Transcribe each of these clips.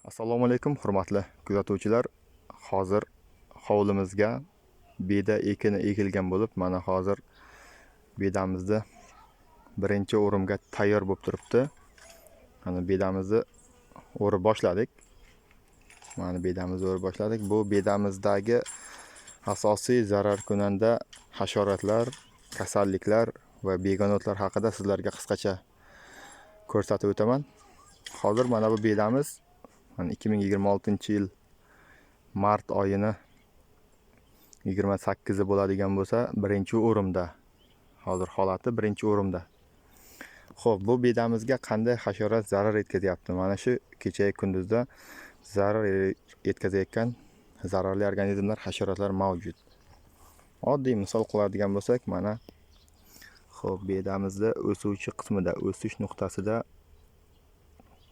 Assalomu alaykum hurmatli kuzatuvchilar. Hozir hovlimizga beda ekini ekilgan bo'lib, mana hozir bedamizni birinchi o'rimga tayyor bo'lib turibdi. Mana bedamizni o'rib boshladik. Mana bedamizni o'rib boshladik. Bu bedamizdagi asosiy zararkunanda hasharotlar, kasalliklar va begona o'tlar haqida sizlarga qisqacha ko'rsatib o'taman. Hozir mana bu bedamiz mana 2026-yil mart oyini 28 bo'ladigan bo'lsa, birinchi o'rimda. Hozir holati birinchi o'rimda. Xo'p, bu bedamizga qanday hasharot zarar yetkazyapti? Mana shu kecha kunduzda zarar yetkazayotgan zararli organizmlar, hasharotlar mavjud. Oddiy misol qiladigan bo'lsak, mana xo'p, bedamizda o'suvchi qismida, o'sish nuqtasida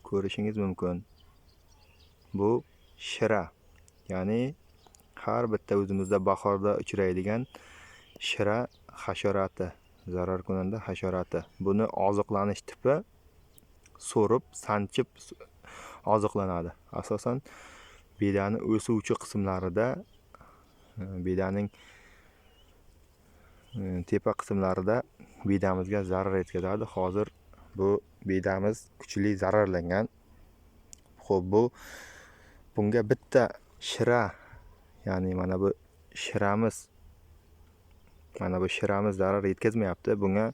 ko'rishingiz mumkin. Bu shira, ya'ni har bitta o'zimizda bahorda uchraydigan shira hasharoti, zararkunanda hasharoti. Buni oziqlanish tipi so'rib, sanchib oziqlanadi. Asosan bedani o'suvchi qismlarida, bedaning tepa qismlarida bedamizga zarar yetkazadi. Hozir bu bedamiz kuchli zararlangan. Xo'p, bunga bitta shira, ya'ni mana bu shiramiz, zarar yetkazmayapti. Bunga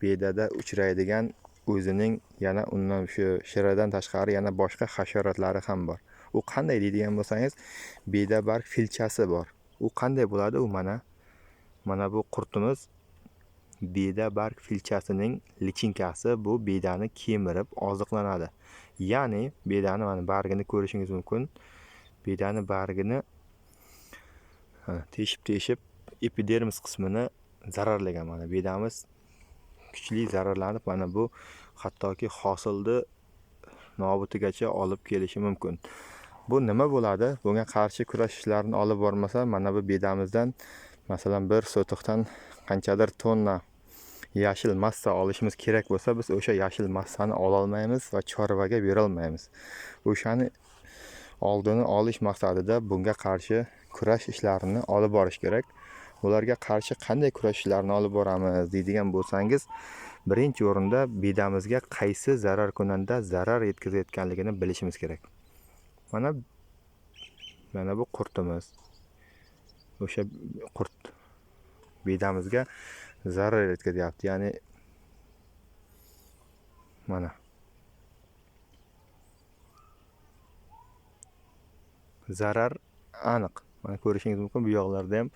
bedada uchraydigan o'zining yana undan shu shiradan tashqari yana boshqa hasharotlari ham bor. U qanday deydigan bo'lsangiz, beda barg filchasi bor. U qanday bo'ladi? U mana bu qurtimiz beda barg filchasining lichinkasi, bu bedani kemirib oziqlanadi. Ya'ni bedani mana bargini ko'rishingiz mumkin. Bedani bargini teshib-teshib epidermis qismini zararlagan. Mana bedamiz kuchli zararlanib, mana bu hattoki hosilni nobutigacha olib kelishi mumkin. Bu nima bo'ladi? Bunga qarshi kurash ishlarini olib bormasa, mana bu bedamizdan masalan bir sotixdan qanchadir tonna yashil massa olishimiz kerak bo'lsa, biz o'sha yashil massani ola olmaymiz va chorvaga bera olmaymiz. O'shani oldini olish maqsadida bunga qarshi kurash ishlarini olib borish kerak. Ularga qarshi qanday kurash ishlarini olib boramiz deydigan bo'lsangiz, birinchi o'rinda bedamizga qaysi zararkunanda zarar yetkazayotganligini bilishimiz kerak. Mana bu qurtimiz. O'sha qurt bedamizga zarar yetkazyapti. Ya'ni mana zarar aniq. Mana ko'rishingiz mumkin, bu yoqlarda ham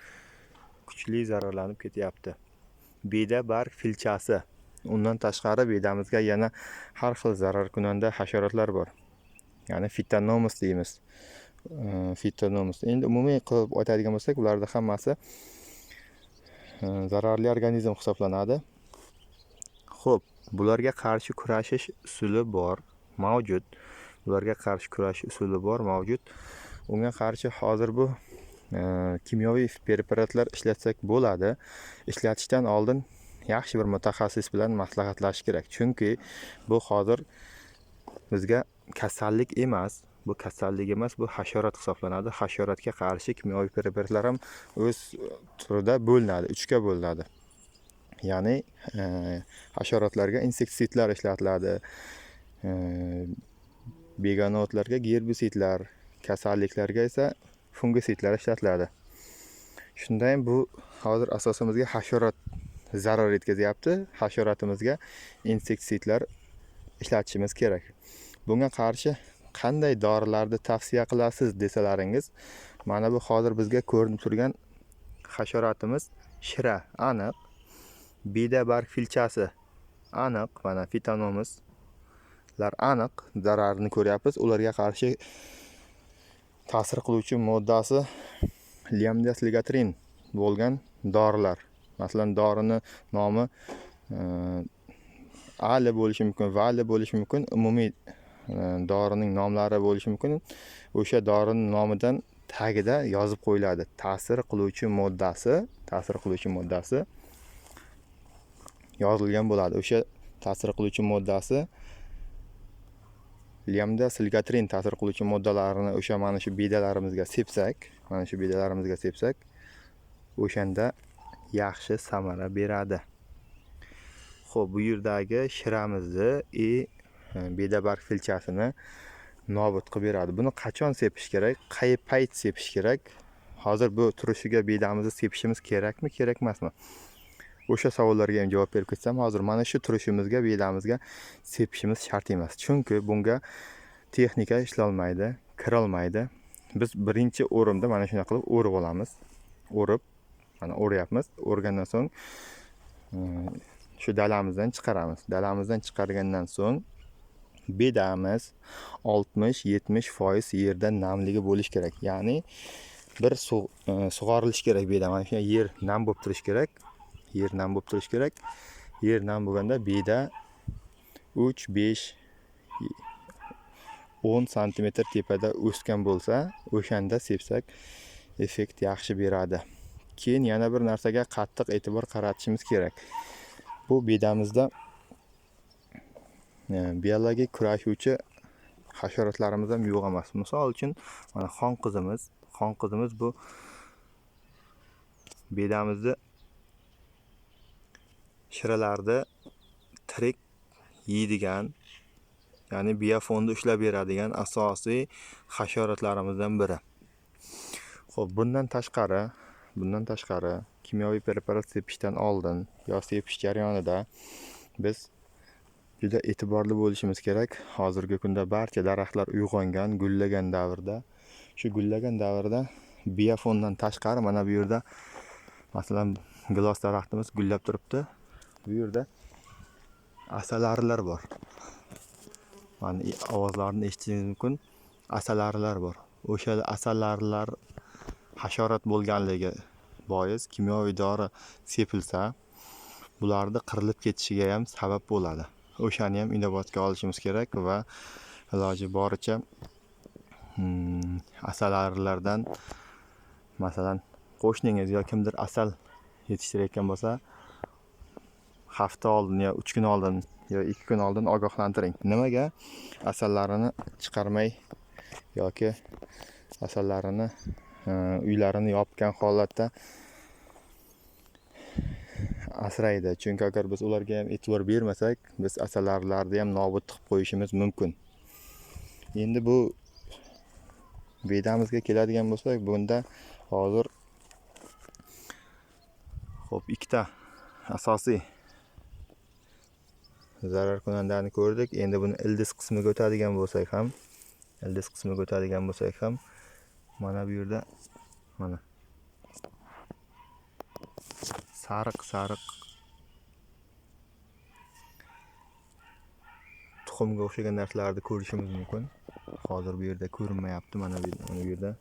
kuchli zararlanib ketyapti. Beda barg filchasi. Undan tashqari bedamizga yana har xil zararkunanda hasharotlar bor. Ya'ni fitonomus deymiz. Fitonomus. Endi umumiy qilib aytadigan bo'lsak, ularda hammasi zararli organizm hisoblanadi. Xo'p, bularga qarshi kurashish usuli bor, mavjud. Bularga qarshi kurashish usuli bor, mavjud. Unga qarshi hozir bu kimyoviy preparatlar ishlatsak bo'ladi. Ishlatishdan oldin yaxshi bir mutaxassis bilan maslahatlashish kerak. Chunki bu hozir bizga kasallik emas, bu kasallik emas, bu hasharot hisoblanadi. Hasharotga qarshi kimyoviy preparatlar ham o'z turida bo'linadi, 3 ga bo'linadi. Ya'ni hasharotlarga insektitsidlar ishlatiladi, begona o'tlarga gerbisidlar, kasalliklarga esa fungisidlar ishlatiladi. Shunda ham bu hozir asosimizga hasharot zarar yetkazyapti. Hasharotimizga insektitsidlar ishlatishimiz kerak. Bunga qarshi qanday dorilarni tavsiya qilasiz desalaringiz, mana bu hozir bizga ko'rinib turgan hasharotimiz shira aniq, beda barg filchasi aniq, mana fitonomuslar aniq zararini ko'ryapmiz. Ularga qarshi ta'sir qiluvchi moddasi liamdiasligatrin bo'lgan dorilar. Masalan, dorini nomi Ali bo'lishi mumkin, Vali bo'lishi mumkin, umumiy dorining nomlari bo'lishi mumkin. O'sha dorining nomidan tagida yozib qo'yiladi. Ta'sir qiluvchi moddasi yozilgan bo'ladi. O'sha ta'sir qiluvchi moddasi Lyamda silgatrin ta'sir qiluvchi moddalarini o'sha mana shu bedalarimizga sepsak, mana shu bedalarimizga sepsak, o'shanda yaxshi samara beradi. Xo'p, bu yerdagi shiramizni beda barg filchasini nobud qilib beradi. Buni qachon sepish kerak? Qay payt sepish kerak? Hozir bu turishiga bedamizni sepishimiz kerakmi, kerak emasmi? O'sha savollarga ham javob berib ketsam, hozir mana shu turishimizga bedamizga sepishimiz shart emas. Chunki bunga texnika ishlolmaydi, kirolmaydi. Biz birinchi o'rimda mana shunday qilib o'rib olamiz. O'rib, mana o'ryapmiz. O'rgandan so'ng shu dalamizdan chiqaramiz. Dalamizdan chiqargandan so'ng bedamiz 60-70% yerda namligi bo'lishi kerak. Ya'ni bir sug'orilishi kerak beda. Mana shunday yer nam bo'lib turishi kerak. Yer nam bo'lib turishi kerak. Yer nam bo'lganda beda 3, 5, 10 santimetr tepada o'sgan bo'lsa, o'shanda sepsak effekt yaxshi beradi. Keyin yana bir narsaga qattiq e'tibor qaratishimiz kerak. Bu bedamizda biologik kurashuvchi hasharotlarimiz ham yo'q emas. Misol uchun, mana xonqizimiz, xonqizimiz bu bedamizni shiralarni tirik yeydigan, ya'ni biofonni ushlab beradigan asosiy hasharotlarimizdan biri. Xo'p, bundan tashqari kimyoviy preparat sepishdan oldin yo sepish jarayonida biz juda e'tiborli bo'lishimiz kerak. Hozirgi kunda barcha daraxtlar uyg'ongan, gullagan davrda, shu gullagan davrda biofondan tashqari mana bu yerda masalan gilos daraxtimiz gullab turibdi. Bu yerda asalarilar bor. Mana ovozlarini eshitishingiz mumkin. Asalarilar bor. O'sha asalarilar hasharot bo'lganligi bois kimyoviy dori sepilsa, bularni qirilib ketishiga ham sabab bo'ladi. O'shani ham inobatga olishimiz kerak va iloji boricha asalarilardan, masalan, qo'shningiz yo kimdir asal yetishtirayotgan bo'lsa, hafta oldin yo 3 kun oldin yo 2 kun oldin ogohlantiring. Nimaga asallarini chiqarmay yoki asallarini uylarini yopgan holatda asraydi. Chunki agar biz ularga ham e'tibor bermasak, biz asalarilarni ham nobud qilib qo'yishimiz mumkin. Endi bu bedamizga keladigan bo'lsak, bunda hozir xo'p ikkita asosiy zararkunandani ko'rdik. Endi buni ildiz qismiga o'tadigan bo'lsak ham, ildiz qismiga o'tadigan bo'lsak ham, mana bu yerda mana sariq sariq tuxumga o'xshagan narsalarni ko'rishimiz mumkin. Hozir bu yerda ko'rinmayapti, mana bu yerda.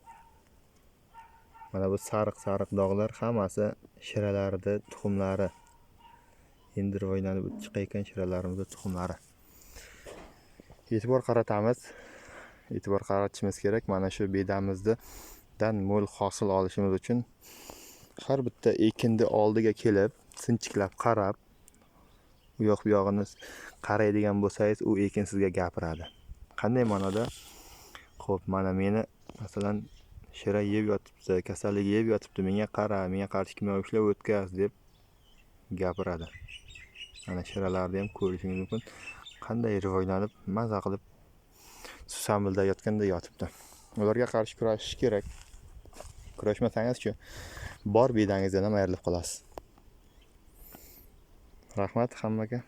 Mana bu sariq sariq dog'lar hammasi shiralarni tuxumlari. Endi rivojlanib chiqayotgan shiralarimizning tuxumlari. E'tibor qaratamiz. E'tibor qaratishimiz kerak. Mana shu bedamizdan mo'l hosil olishimiz uchun har bitta ekinni oldiga kelib, sinchiklab qarab, u yoq bu yog'ini qaraydigan bo'lsangiz, u ekin sizga gapiradi. Qanday ma'noda? Xo'p, mana meni masalan shira yeb yotibdi, kasallik yeb yotibdi, menga qara, menga qarshi kimyoviy ishlab o'tkaz deb gapiradi. Mana shiralarni ham ko'rishingiz mumkin. Qanday rivojlanib, maza qilib susamilda yotganda yotibdi. Ularga qarshi kurashish kerak. Kurashmasangiz-chi, bor bedangizdan ham ayrilib qolasiz. Rahmat hammaga.